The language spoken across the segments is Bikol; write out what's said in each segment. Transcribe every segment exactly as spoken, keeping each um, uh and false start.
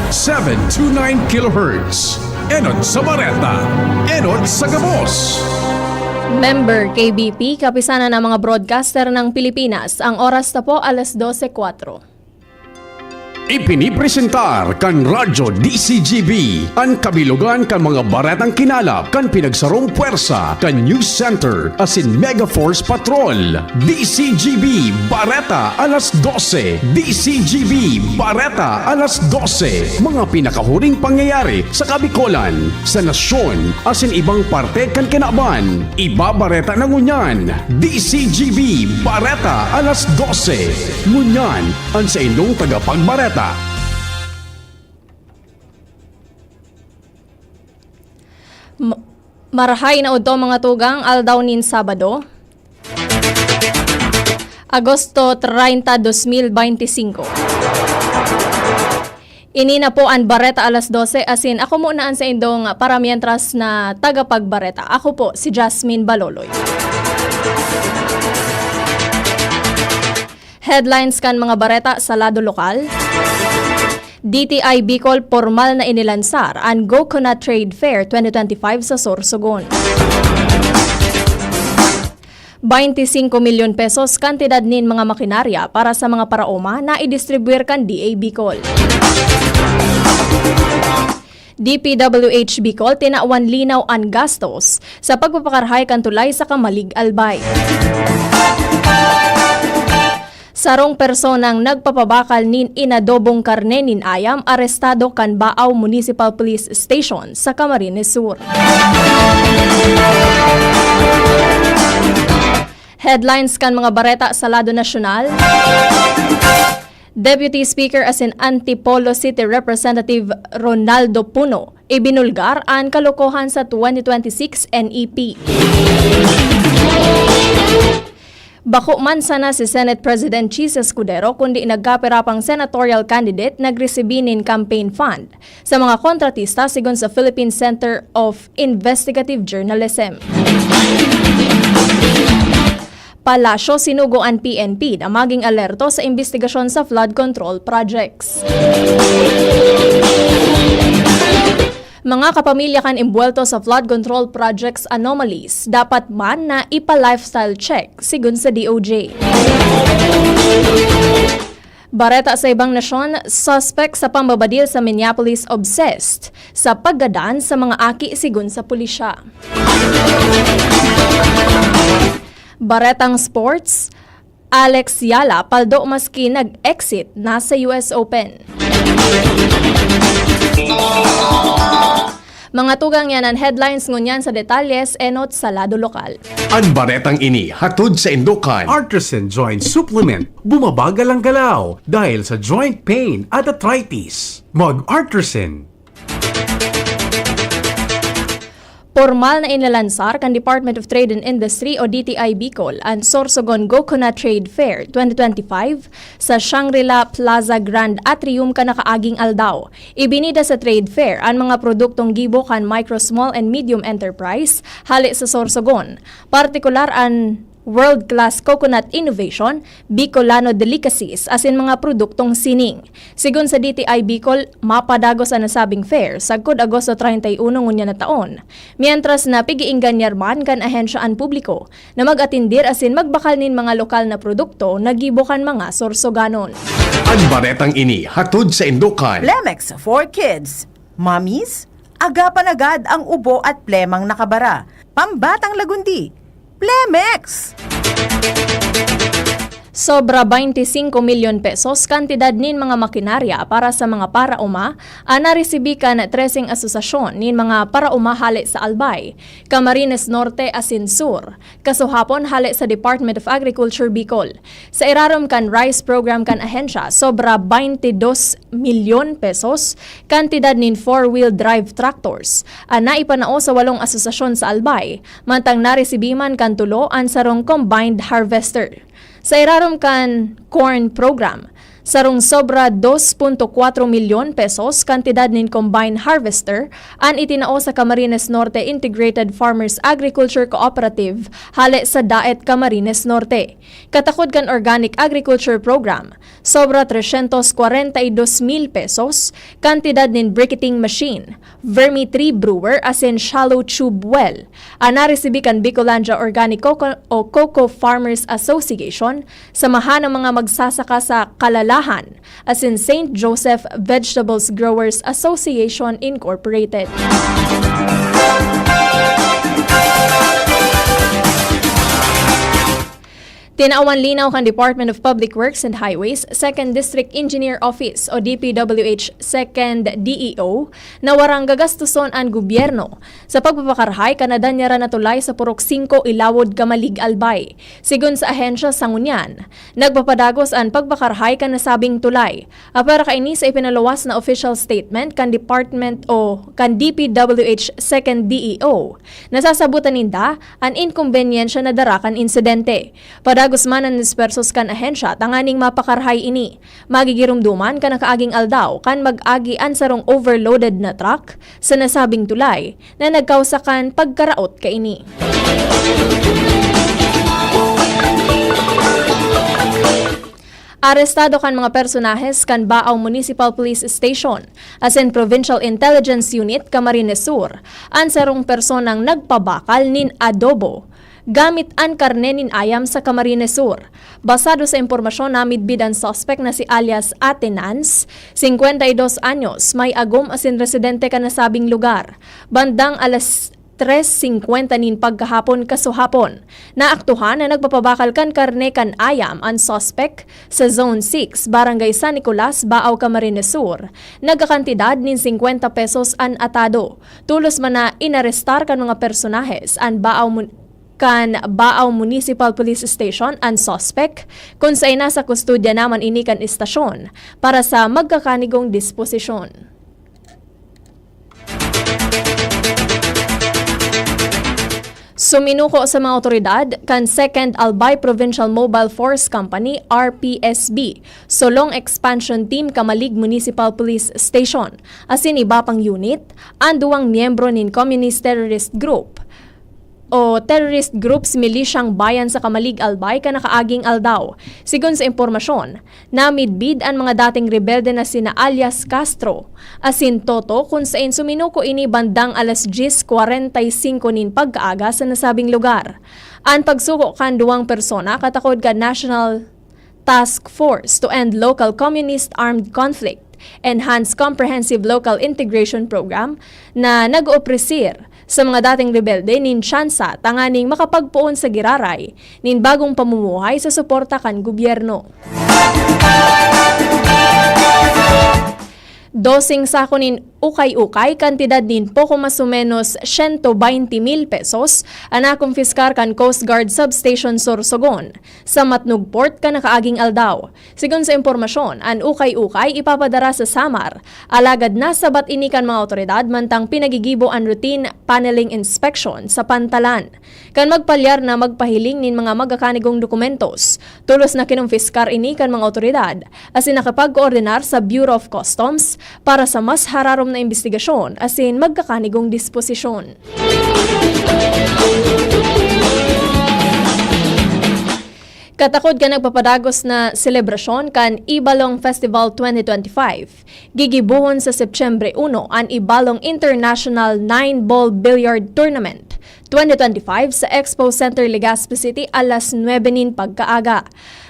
Seven two nine kilohertz. Enot sa Bareta, enot sa gabos. Member K B P, Kapisanan ng mga Broadcaster ng Pilipinas. Ang oras na po, alas dose kwatro. Ipinipresentar kan Radyo D C G B an kabilugan kan mga baretang kinalap kan pinagsarong pwersa kan News Center asin Mega Force Patrol. D C G B Bareta alas dose. D C G B Bareta alas dose. Mga pinakahuring pangyayari sa Kabikolan, sa nasyon, asin ibang parte kan kinaban. Ibabareta na ngunyan, D C G B Bareta alas dose. Ngunyan, an saindong tagapagbareta. M- Marahay na udto, mga tugang, aldaw nin Sabado, Agosto treinta, dos mil beintisinko. Ini na po an Bareta alas dose, asin ako muna an saindong paramientras na tagapagbareta. Ako po si Jasmine Baloloy. Headlines kan mga bareta sa lado lokal. D T I Bicol pormal na inilansar an Gocona Trade Fair twenty twenty-five sa Sorsogon. Bainti singko milyon pesos kantidad nin mga makinarya para sa mga paraoma na idistribuyar kan D A Bicol. D P W H Bicol, tinawan linaw an gastos sa pagpapakarahay kan tulay sa Camalig, Albay. Sarong personang nagpapabakal nin inadobong karne nin ayam arestado kan Baao Municipal Police Station sa Camarines Sur. Headlines kan mga bareta sa lado nasyonal. Deputy Speaker asin Antipolo City Representative Ronaldo Puno ibinulgar an kalokohan sa twenty twenty-six N E P. Bako man sana si Senate President Chiz Escudero kundi nagkapira pang senatorial candidate nagresibi nin campaign fund sa mga kontratista, sigon sa Philippine Center of Investigative Journalism. Palasyo, sinugo an P N P na maging alerto sa imbestigasyon sa flood control projects. Mga kapamilya kan imbuwelto sa flood control projects anomalies, dapat man na ipa-lifestyle check, sigon sa D O J. Bareta sa ibang nasyon, suspek sa pambabadil sa Minneapolis obsessed sa paggadan sa mga aki, sigon sa pulisya. Baretang sports, Alex Yala paldo maski nag-exit na sa U S Open. Mga tugang, yan an headlines ngunyan. Sa detalye, enot sa lado lokal. An baretang ini hatod saindo kan Artisan Joint Supplement. Bumabagal ang galaw dahil sa joint pain at arthritis. Mag-Artisan. Pormal na inalansar kan Department of Trade and Industry o D T I Bicol an Sorsogon Gocona Trade Fair twenty twenty-five sa Shangri-La Plaza Grand Atrium kan nakaaging aldaw. Ibinida sa trade fair an mga produktong gibo kan micro, small and medium enterprise hale sa Sorsogon, partikular an world-class coconut innovation, Bicolano delicacies, asin mga produktong sining. Sigon sa D T I Bicol, mapadagos an nasabing fair sagkod Agosto treinta y uno ngunyan na taon, mientras na pig-iingganyar man kan ahensya an publiko na mag-atindir asin magbakal nin mga lokal na produkto na gibo kan mga Sorsoganon. An baretang ini hatod saindo kan Plemex for Kids. Mommies, agapan agad ang ubo at plemang nakabara. Pambatang lagundi, Plemex! Sobra bainti singko milyon pesos kantidad nin mga makinarya para sa mga paraoma an naresibi kan treseng asosasyon nin mga paraoma hale sa Albay, Camarines Norte asin Sur, kasuhapon hale sa Department of Agriculture Bicol. Sa irarom kan RICE program kan ahensya, sobra bainti dos milyon pesos kantidad nin four-wheel drive tractors an naipanao sa walong asosasyon sa Albay, mantang naresibi man kan tulo an sarong combined harvester. Sa irarom kan corn program, sarong sobra dos punto kwatro milyon pesos kantidad nin combine harvester an itinao sa Camarines Norte Integrated Farmers Agriculture Cooperative hale sa Daet, Camarines Norte. Katakod kan Organic Agriculture Program, sobra tresyentos kwarenta y dos mil pesos, kantidad nin briquetting machine, vermi tree brewer asin shallow tube well, an naresibi kan Bicolandia Organic Coco o Coco Farmers Association, samahan ng mga magsasaka sa Kalalahan, asin Saint Joseph Vegetables Growers Association Incorporated. Tinawan linaw kan Department of Public Works and Highways, Second District Engineer Office o D P W H Second D E O, na warang gagastoson an gobyerno sa pagpapakarahay kan nadanyaran na tulay sa Purok singko Ilawod, Camalig, Albay. Sigon sa ahensya sa ngunyan, nagpapadagos an pagpakarahay kan nasabing tulay. Apwera kaini sa ipinaluwas na official statement kan department o kan D P W H Second D E O. Nasasabutan ninda an inkombenyensya na dara kan insidente. Padagos man an espuwersos kan ahensya tanganing mapakarahay ini. Magigiromdoman kan nakaaging aldaw kan mag-agi an sarong overloaded na truck sa nasabing tulay na nagkausa kan pagkaraot kaini. Arestado kan mga personahes kan Baao Municipal Police Station asin Provincial Intelligence Unit, Camarines Sur, an sarong personang nagpabakal nin adobo gamit an karne nin ayam sa Camarines Sur. Basado sa impormasyon, namidbid an suspek na si alias Ate Nans, singkwenta y dos anyos, may agom asin residente kan nasabing lugar. Bandang alas tres singkwenta nin pagkahapon kasuhapon, naaktuhan na nagpapabakal kan karne kan ayam an suspek sa Zone six, Barangay San Nicolas, Baao, Camarines Sur. Nagkakantidad nin singkwenta pesos an atado. Tolos man na inarestar kan mga personahes an Baao Mun-, kan Baao Municipal Police Station an suspek, kun saen nasa kustodya naman ini kan estasyon para sa magkakanigong disposisyon. Suminuko sa mga awtoridad kan Second Albay Provincial Mobile Force Company, R P S B, Solong Expansion Team, Camalig Municipal Police Station, asin iba pang unit, an duwang miyembro nin Communist Terrorist Group o terrorist groups, Milisyang Bayan sa Camalig, Albay, kan nakaaging aldaw. Sigon sa impormasyon, namidbid an mga dating rebelde na sina alias Castro asin Toto, kun saen suminuko ini bandang alas dyes kwarenta y singko nin pagkaaga sa nasabing lugar. An pagsuko kan duwang persona katakod kan National Task Force to End Local Communist Armed Conflict, Enhanced Comprehensive Local Integration Program, na nag-opresir sa mga dating rebelde nin tsansa tanganing makapagpoon sa giraray nin bagong pamumuhay sa suporta kan gobyerno. Doseng sako nin ukay-ukay, kantidad nin poko mas o menos siyento baynte mil pesos, an nakumpiskar kan Coast Guard Substation Sorsogon, sa Matnog Port, kan nakaaging aldaw. Sigon sa impormasyon, an ukay-ukay ipapadara sa Samar, alagad nasabat ini kan mga awtoridad mantang pinagigibo an routine paneling inspection sa pantalan. Kan magpalyar na magpahiling nin mga magkakanigong dokumentos, tolos na kinumpiskar ini kan mga awtoridad, asin nakipagkoordinar sa Bureau of Customs para sa mas hararom na imbestigasyon asin magkakanigong disposisyon. Katakod kan nagpapadagos na selebrasyon kan Ibalong Festival twenty twenty-five, gigibohon sa Setyembre uno an Ibalong International Nine Ball Billiard Tournament twenty twenty-five sa Expo Center, Legazpi City, alas nuebe nin pagkaaga.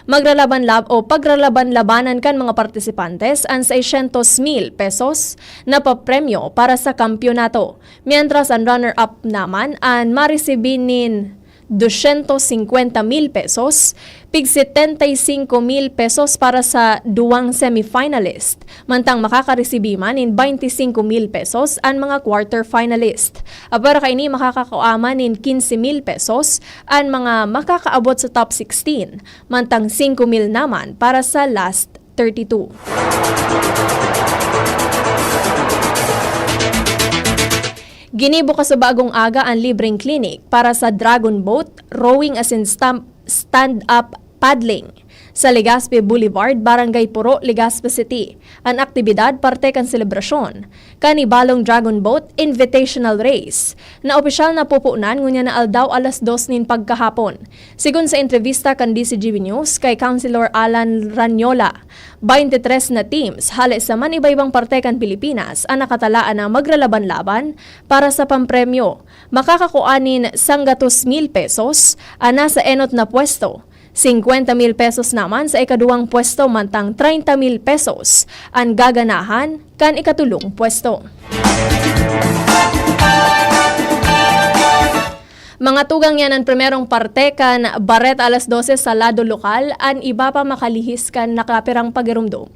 Magralaban-lab o pagralaban-labanan kan mga partisipantes an seiscientos mil pesos na papremyo para sa kampyonato, mientras an runner-up naman an maresibi nin dosyentos singkwenta mil pesos, pig setenta y singko mil pesos para sa duwang semifinalist, mantang makakaresibi man nin baynte singko mil pesos an mga quarter finalist. Apwera kaini, makakakua man nin kinse mil pesos an mga makakaabot sa top sixteen, mantang singko mil naman para sa last thirty-two. Ginibo kasubagong aga an libreng clinic para sa dragon boat, rowing asin stamp-, stand-up paddling Sa Legazpi Boulevard, Barangay Puro, Legazpi City, an aktibidad parte kan selebrasyon kan Ibalong Dragon Boat Invitational Race na opisyal na pupunan ngunyan na aldaw alas dos nin pagkahapon. Sigon sa entrebista kan D C G B News kay Councilor Alan Ranyola, twenty-three na teams hale sa man iba-ibang parte kan Pilipinas an nakatalaan na magralaban-laban para sa pampremyo. Makakakua nin sanggatos mil pesos an nasa enot na pwesto, singkwenta mil pesos naman sa ikaduwang pwesto, mantang treinta mil pesos an gaganahan kan ikatulong pwesto. Mga tugang, yan an primerong parte kan Bareta Alas Dose sa lado lokal, an iba pa makalihis kan nakapirang pagirumdom.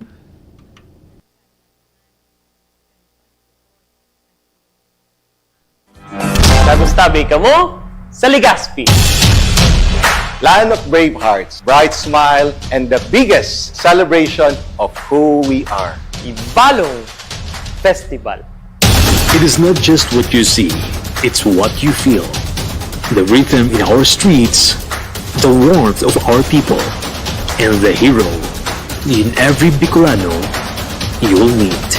Tabi-tabi kamo sa Legazpi. Land of brave hearts, bright smile, and the biggest celebration of who we are. Ibalong Festival. It is not just what you see, it's what you feel. The rhythm in our streets, the warmth of our people, and the hero in every Bicolano you'll meet.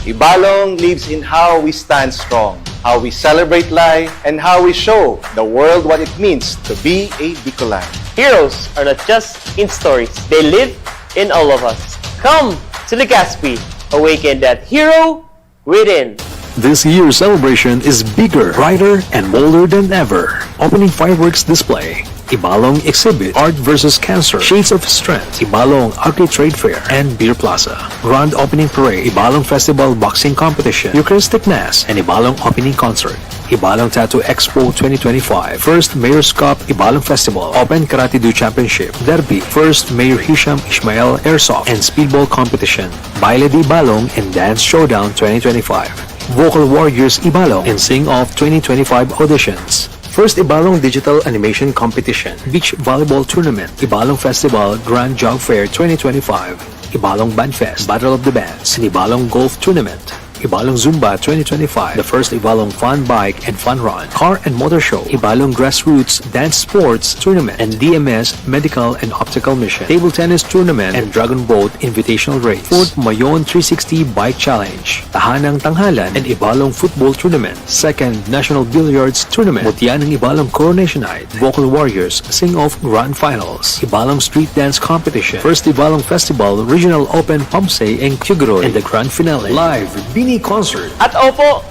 Ibalong lives in how we stand strong, how we celebrate life, and how we show the world what it means to be a Bicolano. Heroes are not just in stories, they live in all of us. Come to Legazpi, awaken that hero within. This year's celebration is bigger, brighter, and bolder than ever. Opening fireworks display, Ibalong exhibit, Art versus Cancer, Shades of Strength, Ibalong Agri Trade Fair, and Beer Plaza. Grand Opening Parade, Ibalong Festival Boxing Competition, Eucharistic Mass, and Ibalong Opening Concert. Ibalong Tattoo Expo twenty twenty-five, First Mayor's Cup Ibalong Festival, Open Karate Do Championship, Derby, First Mayor Hisham Ishmael Airsoft and Speedball Competition, Baile de Ibalong and Dance Showdown twenty twenty-five, Vocal Warriors Ibalong and Sing Off twenty twenty-five auditions, First Ibalong Digital Animation Competition, Beach Volleyball Tournament, Ibalong Festival Grand Job Fair twenty twenty-five, Ibalong Band Fest, Battle of the Bands, and Ibalong Golf Tournament. Ibalong Zumba twenty twenty-five, the first Ibalong Fun Bike and Fun Run, Car and Motor Show, Ibalong Grassroots Dance Sports Tournament, and D M S Medical and Optical Mission, Table Tennis Tournament, and Dragon Boat Invitational Race, Fort Mayon three sixty Bike Challenge, Tahanang Tanghalan, and Ibalong Football Tournament, Second National Billiards Tournament, Mutya ng Ibalong Coronation Night, Vocal Warriors Sing-Off Grand Finals, Ibalong Street Dance Competition, First Ibalong Festival Regional Open Pamsay and Cuguroy, and the Grand Finale, Live Bini Concert. At opo,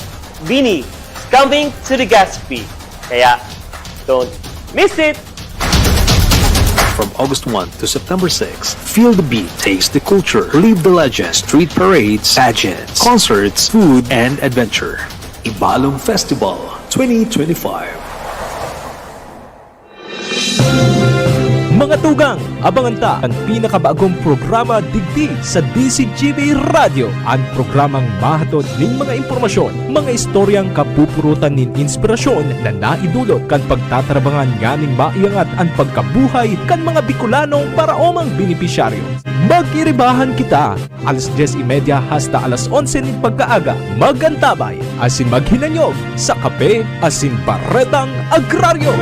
Bini is coming to Legazpi. Kaya, don't miss it! From August one to September six, feel the beat, taste the culture, live the legend, street parades, pageants, concerts, food, and adventure. Ibalong Festival twenty twenty-five. Mga tugang, abangan ta an pinakabagong programa digdi sa D C G B Radyo, an programang mahatod nin mga impormasyon, mga istoryang kapupurutan nin inspirasyon na naidulot kan pagtatarabangan nganing maiangat an pagkabuhay kan mga Bicolanong paraomang benepisyaryo. Magiribahan kita alas dyes y media hasta alas onse nin pagkaaga. Mag-antabay asin maghinanyog sa Kape asin Baretang Agraryo.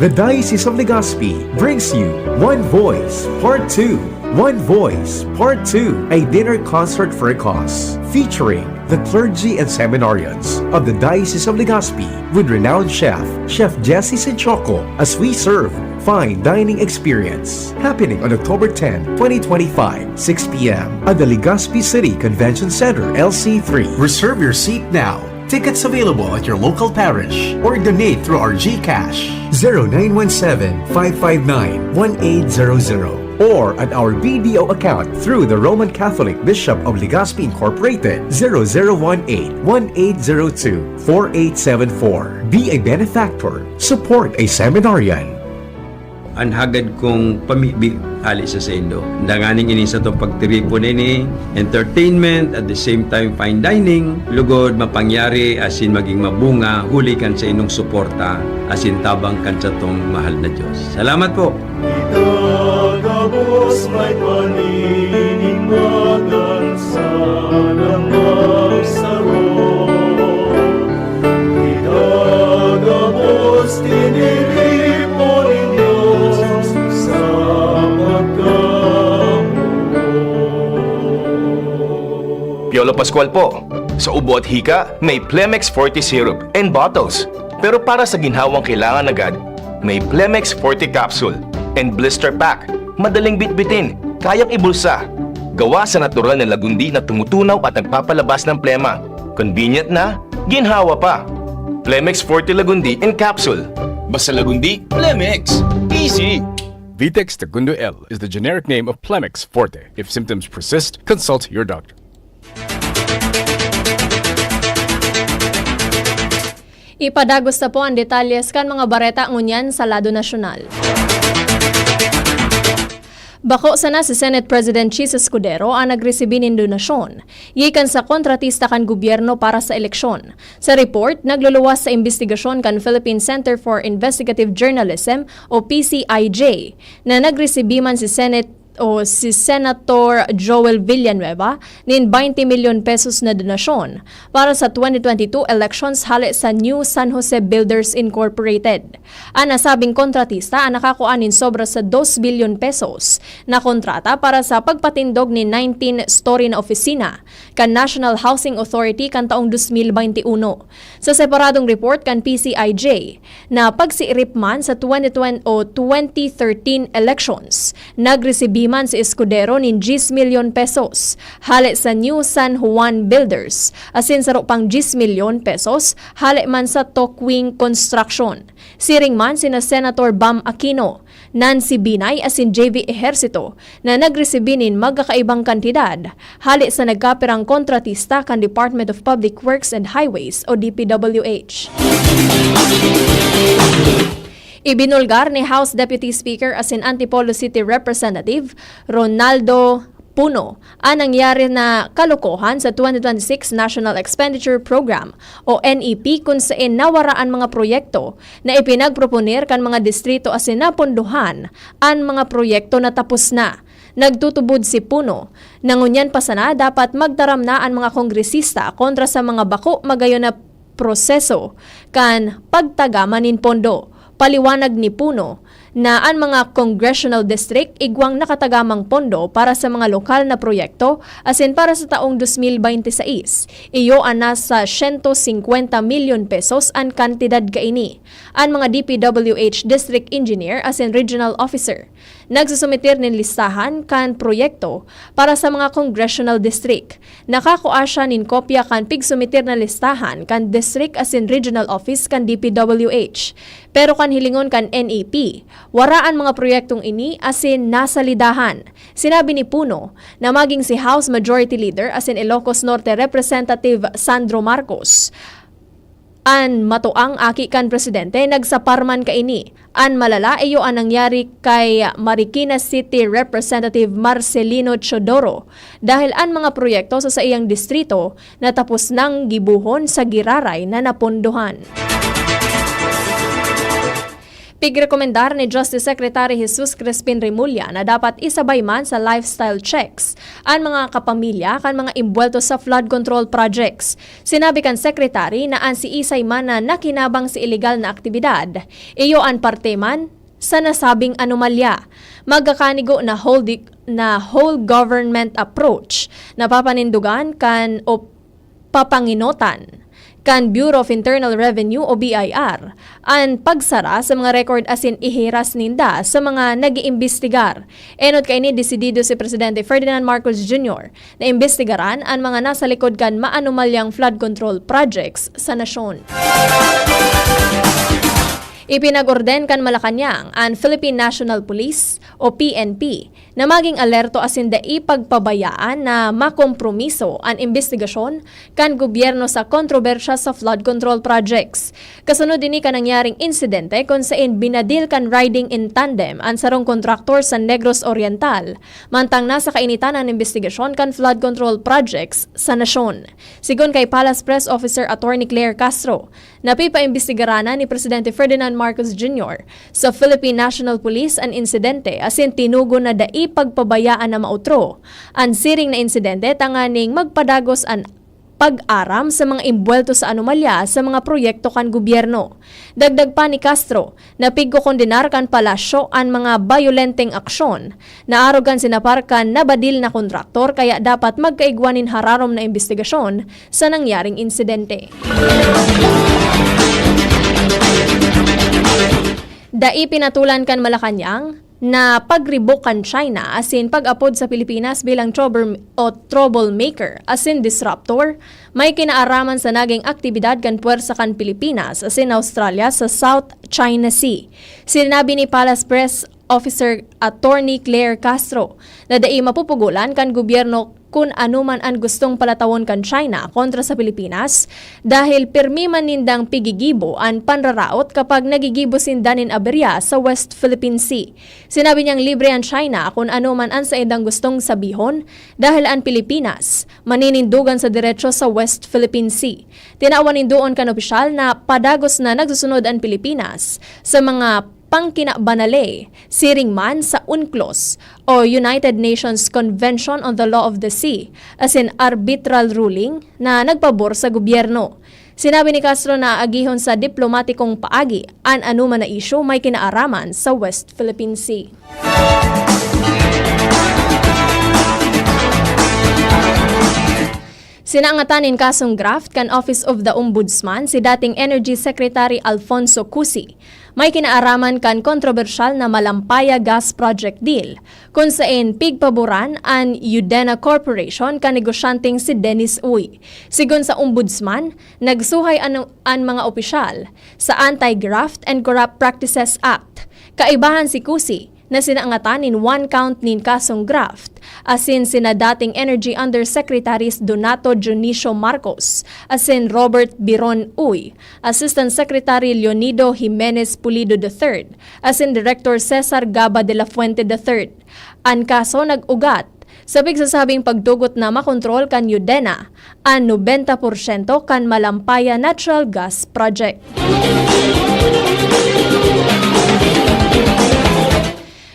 The Diocese of Legazpi brings you One Voice Part two. One Voice Part two, a dinner concert for a cause, featuring the clergy and seminarians of the Diocese of Legazpi with renowned chef, Chef Jesse Sinchoco, as we serve fine dining experience, happening on October ten, twenty twenty-five, six p m at the Legazpi City Convention Center, L C three. Reserve your seat now. Tickets available at your local parish or donate through our GCash, zero nine one seven, five five nine, one eight zero zero, or at our B D O account through the Roman Catholic Bishop of Legazpi Incorporated, zero zero one eight, one eight zero two, four eight seven four. Be a benefactor. Support a seminarian. An hagad kong pamibi hale sa saindo. Danganing ini satong pagtiripon ini, entertainment, at the same time fine dining, lugod mapangyari asin maging mabunga huli kan saindong suporta asin tabang kan satong mahal na Dios. Salamat po! Itagabos may paninimbagan sa nang magsaro. Itagabos Lolo Pascual po. Sa ubo at hika, may Plemex Forte Syrup and bottles. Pero para sa ginhawang kailangan agad, may Plemex Forte Capsule and Blister Pack. Madaling bitbitin, kayang ibulsa. Gawa sa natural na lagundi na tumutunaw at nagpapalabas ng plema. Convenient na, ginhawa pa. Plemex Forte Lagundi in Capsule. Basta Lagundi, Plemex. Easy! Vitex Segundo L is the generic name of Plemex Forte. If symptoms persist, consult your doctor. Ipadagos na po ang detalyes kan mga bareta ngunyan sa lado nasyonal. Bako sana si Senate President Chiz Escudero an nagresibi nin donasyon gikan sa kontratista kan gobyerno para sa eleksyon. Sa report, nagluluwas sa imbestigasyon kan Philippine Center for Investigative Journalism o P C I J na nagresibi man si Senate o si Senator Joel Villanueva nin twenty milyon pesos na donasyon para sa twenty twenty-two elections hale sa New San Jose Builders Incorporated. An nasabing kontratista an nakakua nin sobra sa dos bilyon pesos na kontrata para sa pagpatindog nin nineteen-story na opisina kan National Housing Authority kan taong dos mil baynte uno. Sa separadong report kan P C I J, na pagsiirip man sa twenty twenty o twenty thirteen elections, nagresibi man si Escudero nin diyes milyon pesos hale sa New San Juan Builders, asin saro pang diyes milyon pesos hale man sa Tokwing Construction. Siring man sina Senator Bam Aquino, Nancy Binay asin J V Ejercito na nagresibi nin magkakaibang kantidad hale sa nagkapirang kontratista kan Department of Public Works and Highways o D P W H. Ibinulgar ni House Deputy Speaker asin Antipolo City Representative Ronaldo Puno an nangyari na kalokohan sa twenty twenty-six National Expenditure Program o N E P, kun saen nawara an mga proyekto na ipinagproponer kan mga distrito asin napondohan an mga proyekto na tapos na. Nagtutubod si Puno na ngunyan pa sana dapat magtaram na an mga kongresista kontra sa mga bako magayon na proseso kan pagtagama nin pondo. Paliwanag ni Puno na an mga congressional district igwang nakatagamang pondo para sa mga lokal na proyekto asin para sa taong dos mil baynte sais, iyo an nasa siyento singkwenta milyon pesos an kantidad kaini. An mga D P W H district engineer asin regional officer nagsusumitir nin listahan kan proyekto para sa mga congressional district. Nakakua siya nin kopya kan pigsumitir na listahan kan district asin regional office kan D P W H. Pero kan hilingon kan N E P, wara an mga proyektong ini asin nasalidahan. Sinabi ni Puno na maging si House Majority Leader asin Ilocos Norte Representative Sandro Marcos, an matuang aki kan presidente, nagsapar man kaini. An malala iyo an nangyari kay Marikina City Representative Marcelino Teodoro, dahil an mga proyekto sa saiyang distrito natapos nang gibohon sa giraray na napondohan. Pigrekomendar ni Justice Secretary Jesus Crispin Remulla na dapat isabay man sa lifestyle checks an mga kapamilya kan mga imbuwelto sa flood control projects. Sinabi kan Secretary na an siisay man na nakinabang sa ilegal na aktibidad, iyo an parte man sa nasabing anomalya. Magkakanigo na whole di-, na whole government approach na papanindogan kan o papanginotan kan Bureau of Internal Revenue o B I R an pagsara sa mga record asin ihiras ninda sa mga nag-iimbestigar. Enot kaini, desidido si Presidente Ferdinand Marcos Junior na imbestigaran an mga nasa likod kan maanomalyang flood control projects sa nasyon. Ipinag-orden kan Malacañang an Philippine National Police o P N P na maging alerto asin dai pagpabayaan na makompromiso an imbestigasyon kan gobyerno sa kontrobersya sa flood control projects. Kasunod ini kan nangyaring insidente kun saen binadil kan riding in tandem an sarong kontraktor sa Negros Oriental, mantang nasa kainitan an imbestigasyon kan flood control projects sa nasyon. Sigon kay Palace Press Officer Attorney Claire Castro, napipaimbestigaran na ni Presidente Ferdinand Marcos Junior sa Philippine National Police an insidente asin tinugon na dai pagpabayaan na maotro an siring na insidente tanganing magpadagos an pag-aram sa mga imbuwelto sa anomalya sa mga proyekto kan gobyerno. Dagdag pa ni Castro, na pigkokondenar kan palasyo an mga bayolenteng aksyon. Naarog kan sinapar kan nabadil na kontraktor, kaya dapat magkaigwa nin hararom na imbestigasyon sa nangyaring insidente. Dai pinatolan kan Malacañang na pag-rebuke kan China asin pag-apod sa Pilipinas bilang trouble o troublemaker asin disruptor, may kinaaraman sa naging aktibidad kan pwersa kan Pilipinas asin Australia sa South China Sea. Sinabi ni Palace Press Officer Attorney Claire Castro na dai mapupugolan kan gobyerno kun ano man an gustong palatawon kan China kontra sa Pilipinas, dahil pirmi man nindang pigigibo an panraraot kapag nagigibo sinda nin aberya sa West Philippine Sea. Sinabi niyang libre an China kun ano man an saindang gustong sabihon, dahil an Pilipinas maninindogan sa derecho sa West Philippine Sea. Tinawan nin duon kan opisyal na padagos na nagsusunod an Pilipinas sa mga pangkinabanale, siring man sa UNCLOS o United Nations Convention on the Law of the Sea, asin arbitral ruling na nagpabor sa gobyerno. Sinabi ni Castro na aagihon sa diplomatikong paagi an anoman na isyu may kinaaraman sa West Philippine Sea. Sinangatan nin kasong graft kan Office of the Ombudsman si dating Energy Secretary Alfonso Cusi, may kinaaraman kan kontrobersyal na Malampaya Gas Project Deal, kun saen pigpaboran an Eudena Corporation kan negosyanteng si Dennis Uy. Sigon sa Ombudsman, nagsuhay an, an mga opisyal sa Anti-Graft and Corrupt Practices Act. Kaibahan si Cusi, na sinangatan nin one count nin kasong graft, asin sina dating Energy Undersecretaries Donato Dionisio Marcos asin Robert Biron Uy, Assistant Secretary Leonido Jimenez Pulido the third, asin Director Cesar Gaba de la Fuente the third. An kaso nag-ugat sa pigsasabing pagtugot na makontrol kan Eudena an nobenta porsyento kan Malampaya Natural Gas Project.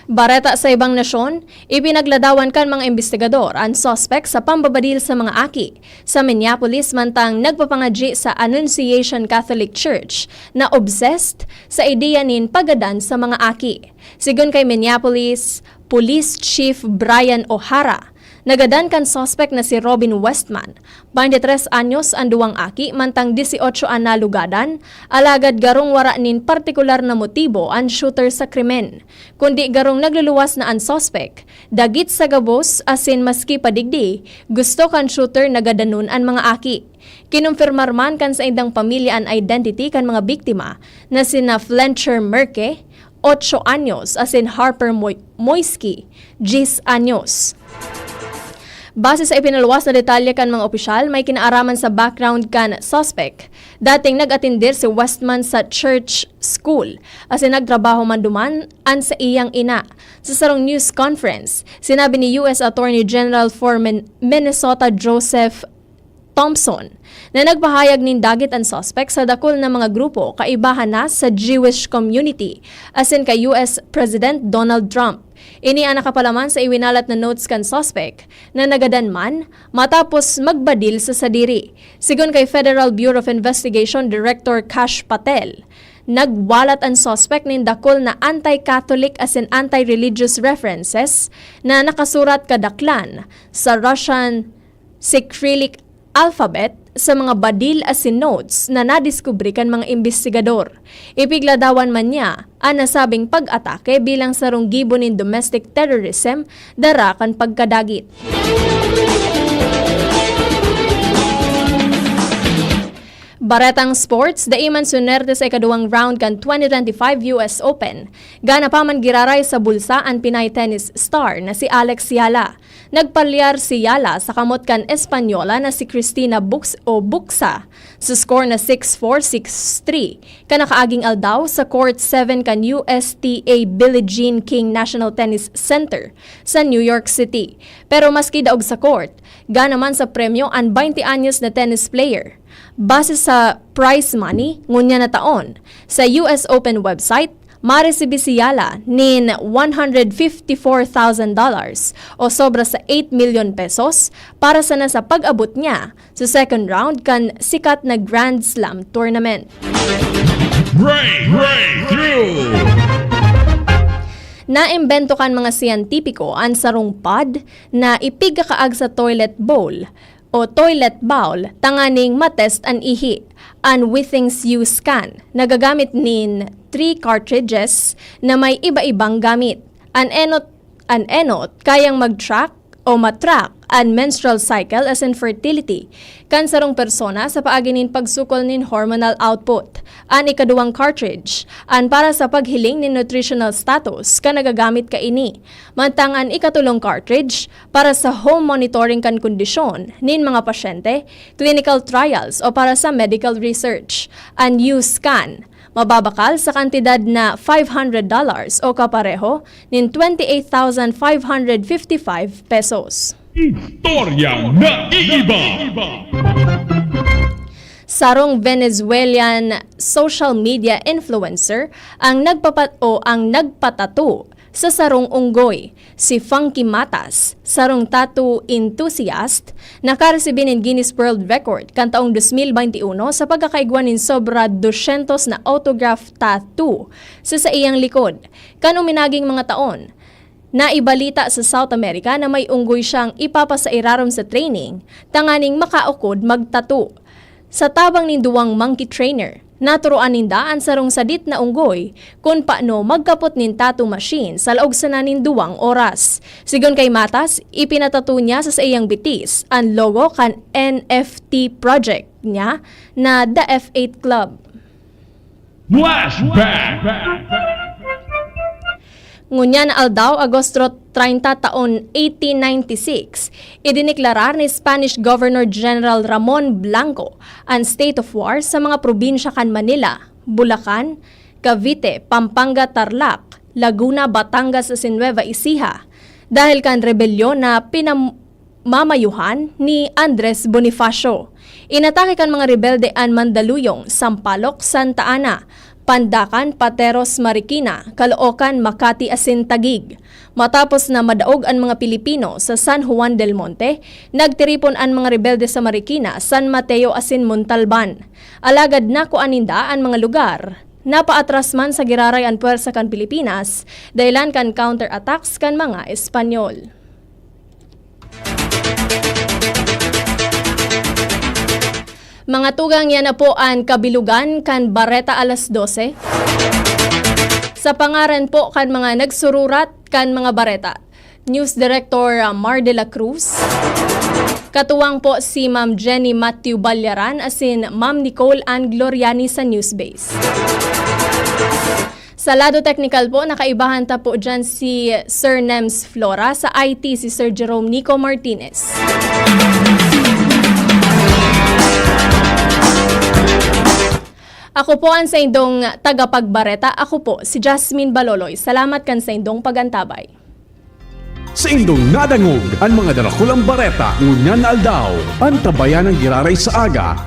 Bareta sa ibang nasyon, ipinagladawan kan mga imbestigador an suspek sa pambabadil sa mga aki sa Minneapolis, mantang nagpapangadyi sa Annunciation Catholic Church na obsessed sa ideya nin paggadan sa mga aki. Sigon kay Minneapolis Police Chief Brian O'Hara, nagadan kan suspek na si Robin Westman. Baynte tres anyos an duwang aki, mantang dieciocho an nalugadan, alagad garong wara nin partikular na motibo an shooter sa krimen, kundi garong nagluluwas na an suspek. Dagit sa gabos, asin maski pa digdi, gusto kan shooter na gadanon an mga aki. Kinumpirmar man kan saindang pamilya an identity kan mga biktima na sina Flencher Merke, otso anyos, asin Harper Moy-, Moisky, diyes anyos. Base sa ipinaluwas na detalye kan mga opisyal, may kinaaraman sa background kan suspek. Dating nag-atender si Westman sa church school, asin nagtrabaho man duman an saiyang ina. Sa sarong news conference, sinabi ni U S Attorney General for Min-, Minnesota Joseph Thompson, na nagpahayag nin dagit an suspek sa dakul na mga grupo kaibahan na sa Jewish community, asin kay U S President Donald Trump. Ini an nakapalaman sa iwinalat na notes kan suspek na nagadan man matapos magbadil sa sadiri. Sigon kay Federal Bureau of Investigation Director Kash Patel, nagwalat an suspek nin dakul na anti-Catholic asin anti-religious references na nakasurat kadaklan sa Russian Cyrillic alphabet sa mga badil asin notes na nadiskubre kan mga imbestigador. Ipigladawan man niya an nasabing pag-atake bilang sarong gibo nin domestic terrorism dara kan pagkadagit. Baretang sports, dai man sunerte sa ikaduwang round kan twenty twenty-five U S Open. Gana pa man giraray sa bulsa an Pinay tennis star na si Alex Yala. Nagpalyar si Yala sa kamot kan Espanyola na si Cristina Bux o Buxa sa score na six four, six three, kan nakaaging aldaw sa Court seven kan U S T A Billie Jean King National Tennis Center sa New York City. Pero maski daog sa court, gana man sa premyo an baynte anyos na tennis player. Base sa prize money ngunyan na taon, sa U S Open website, Maresibi si Yala nin one hundred fifty-four thousand dollars o sobra sa eight million pesos para sana sa pag-abot niya sa second round kan sikat na Grand Slam tournament. Break, breakthrough! Naimbento kan mga siyentipiko an sarong pad na ipigkakaag sa toilet bowl o toilet bowl tanganing matest an ihi, an Withings U-Scan. Nagagamit nin three cartridges na may iba-ibang gamit. An enot, an enot kayang mag-track o ma-track an menstrual cycle asin fertility kan sarong persona sa paagi nin pagsukol nin hormonal output. An ikaduwang cartridge, an para sa paghiling nin nutritional status kan nagagamit kaini. Mantang an ikatulong cartridge, para sa home monitoring kan kondisyon nin mga pasyente, clinical trials o para sa medical research. An U-Scan, mababakal sa kantidad na five hundred dollars o kapareho nin twenty-eight thousand five hundred fifty-five pesos. Istoryang naiiba. Sarong Venezuelan social media influencer ang nagpapat-, o ang nagpatato sa sarong unggoy. Si Funky Matas, sarong tattoo enthusiast, nakaresibi nin Guinness World Record kan taong dos mil baynte uno sa pagkakaigwa nin sobra dosyentos na autograph tattoo sa saiyang likod. Kan uminaging mga taon, naibalita sa South America na may unggoy siyang ipapa sa irarom sa training tanganing makaukod magtattoo. Sa tabang nin duwang monkey trainer, naturoan ninda an sarong sadit na unggoy kun paano magkapot nin tattoo machine sa laog sana nin duwang oras. Sigon kay Matas, ipinatattoo niya sa saiyang bitis an logo kan N F T project niya na The F eight Club. Flashback! Ngunyan na aldaw, Agosto treinta, taon eighteen ninety-six, idiniklarar ni Spanish Governor General Ramon Blanco an state of war sa mga probinsya kan Manila, Bulacan, Cavite, Pampanga, Tarlac, Laguna, Batangas asin Nueva Ecija dahil kan rebelyon na pinam-, mamayuhan ni Andres Bonifacio. Inatake kan mga rebelde an Mandaluyong, Sampaloc, Santa Ana, Pandacan, Pateros, Marikina, Caloocan, Makati asin Taguig. Matapos na madaog an mga Pilipino sa San Juan del Monte, nagtiripon an mga rebelde sa Marikina, San Mateo asin Montalban. Alagad nakua ninda an mga lugar. Napaatras man sa giraray an pwersa kan Pilipinas, dahelan kan counterattacks kan mga Espanyol. Mga tugang, yan na po an kabilugan kan Bareta Alas Dose. Sa pangaran po kan mga nagsururat kan mga bareta, News Director, ah, Mar de la Cruz. Katuwang po si Ma'am Jenny Matthew Balyaran asin Ma'am Nicole Ann Gloriani sa Newsbase. Sa lado teknikal po, nakaibahan ta po dyan si Sir Nems Flora. Sa I T, si Sir Jerome Nico Martinez. Ako po ang saindong tagapagbareta. Ako po si Jasmine Baloloy. Salamat kan saindong pagantabay. Saindong nadangog an mga darakulang bareta ngunyan na aldaw. Antabayan an giraray sa aga.